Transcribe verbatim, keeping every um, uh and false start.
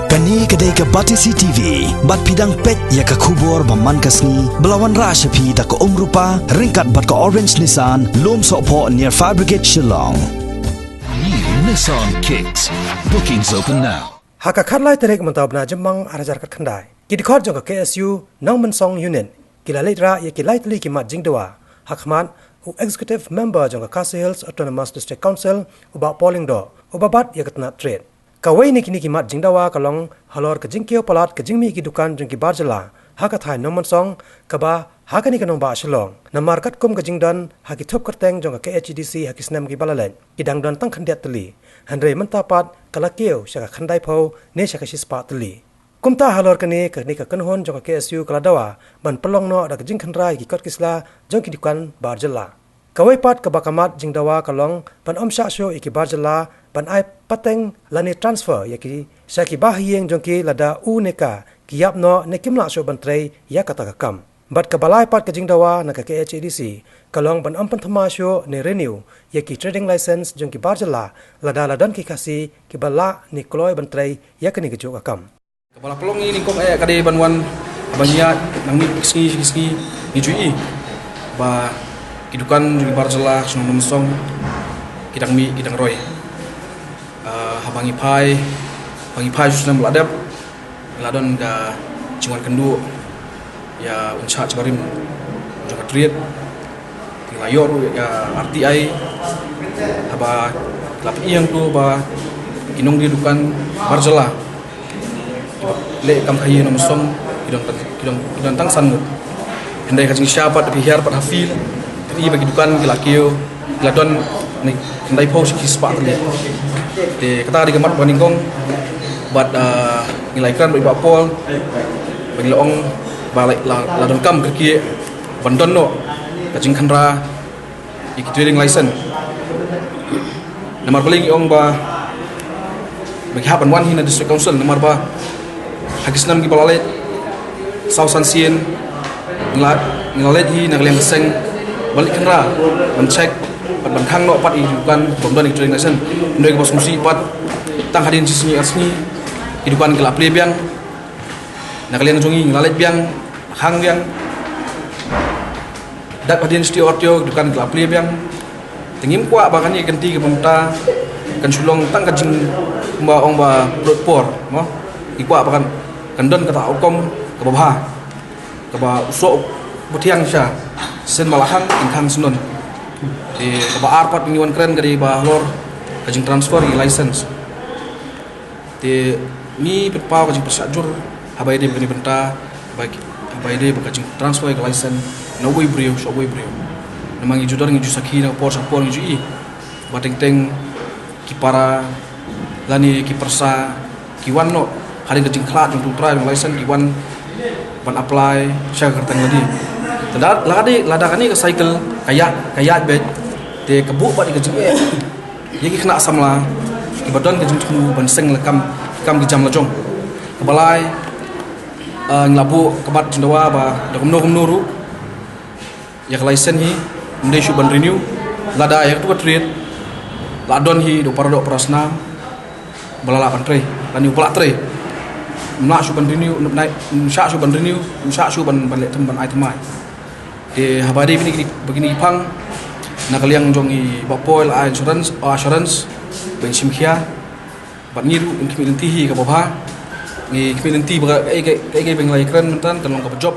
Kane ka dei ka Batesi T V, bad phi dang peit ïa ka khubor ba man ka sngi, ba la wanrah sha phi da ka Umrupa, ryngkat bad ka Orange Nissan, Lum Sohphoh near Fire Brigade Shillong. New Nissan Kicks. Bookings open now. Ha ka khatlai tarik mynta u bnai Jymmang ar hajar khatkhyndai, ki dkhot jong ka K S U Nongmynsong Unit ki la leit rah ïa ki lai tylli ki mat jingdawa ha khmat u Executive Member jong ka Khasi Hills Autonomous District Council, u Bah Paul Lyngdoh, uba bat ïa ka tnat trade. Kawei na kine ki mat jingdawa ka long halor ka jingkiew palat ka jingmih ki dukan jong ki bar jylla ha ka thaiñ Nongmynsong, kaba ha kane ka nongbah Shillong, namar katkum ka jingdon ha ki thup kyrteng jong ka K H A D C ha ki snem kiba la leit, ki dang don tang khyndiat tylli, hynrei mynta pat ka la kiew sha ka khyndaiphew ne sha ka shispah tylli. Kumta halor kane, kane ka kynhun jong ka K S U ka la dawa ban pynlong noh da ka jingkhynra ïa ki kot ki sla jong ki dukan bar jylla. Kawei pat kaba ka mat jingdawa ka long ban ym shah shuh ïa ki bar jylla ban ai pateng lane transfer ïa ki sha ki bahaïing jong ki lada u ne ka ki ïap noh ne kim lah shuh ban trei ïa kata ka kam. Bad kaba lai pat ka jingdawa na ka K H A D C ka long ban ym pynthymmai shuh ne renew ïa ki trading license jong ki bar jylla lada la don ki Khasi kiba lah ne kloi ban trei ïa kane kajuh ka kam. Kaba la pynlong ïa kane ka kam eh ka dei ban wan ban ïa nang mih ki sngi ki sngi ngi ju i ba ki dukan jong ki bar jylla shnong Nongmynsong ki dang mih ki dang roi. Ah, haba ngi phai, haba ngi phai shu snem ba la dep, ngi la don ka jingwan kynduh ïa u in charge barim jong ka trade. Ngi la ïoh ruh ïa ka R T I haba la pyni ïa ngi ba ki nongdie dukan bar jylla kiba leh kam khaïi Nongmynsong ki don tang, ki don, ki don tang san ngut. Hynrei ka jingshisha pat, phi hiar pat ha field, phi i ba ki dukan ki la kiew, ki la don ne khyndaiphew sha shispah tylli. Te kata ka dei ka mat ba nyngkong bad, ah, ngi la ïakren bad i Bah Paul ba ngi la ong ba la, la, la donkam kyrkieh ban don noh ka jingkhynra ïa ki trading license. Namar balei ngi ong ba, ba ki hap ban wan hi na District Council, namar ba ha ki snem kiba la leit, saw san sien ngi la, ngi la leit hi na ka liang ka seng ban leit khynra, ban check, ban, ban khang noh pat ïa ki dukan bym don ïa ki trading license. Hynrei kaba sngewsih pat, tang hadien shi sngi ar sngi ki dukan ki la plie biang. Na ka liang jong ngi, ngi la leit biang, khang biang. Dap hadien shi taïew ar taïew, dukan ki la plie biang. Te ngim kwah ba kane ka kynti kaba mynta kan shu long tang ka jing, kumba ong ba brot por, mo. Ngi kwah ba kan, kan don kata ka hukum kaba bha, kaba u soh ba thiang shisha, shen ba la khang, kan khang shen don. Te kaba ar pat ngi wan kren ka dei ba halor ka jing transfer ïa ki license. Te ngi pynpaw ka jingpyrshah jur haba ïadei bad kane ka bynta, haba, haba ïadei bad ka jingtransfer ka license na uwei u briew sha uwei u briew. Namar ngi ju don, ngi ju sakhi na ka por sha ka por, ngi ju i ba teng teng ki para lane ki pyrsa ki wan noh hadien ka jingkhlad jong u trai jong ka license, ki wan ban apply sha ka kyrteng lade. Te lada, lada, lada kane ka cycle ka ïaid, ka ïaid beit, te ka buh pat ïa ka jingeh ïa ki khynnah samla kiba don ka jingthmu ban seng la kam, kam ki jam la jong. Kaba lai, eh, ngi la buh ka mat jingdawa ba da kumno kumno ruh ïa ka license hi ym dei shuh ban renew. Lada ïa katu ka trade la don hi da u para doh para snam ba la lah ban trei lane uba lah trei, ym lah shuh ban renew, ym shah shuh ban renew, ym shah shuh ban, ban leh thymmai, ban ai thymmai. Te haba dei bad kine, bad kine ki phang, na ka liang jong i Bah Paul, ai assurance, oh, assurance ba in shim khia. Bad ngi ruh ngin khmih lynti hi kaba bha. Ngi khmih lynti ba kaei kaei, kaei kaei ba ngi la ïakren mynta kan long kaba jop.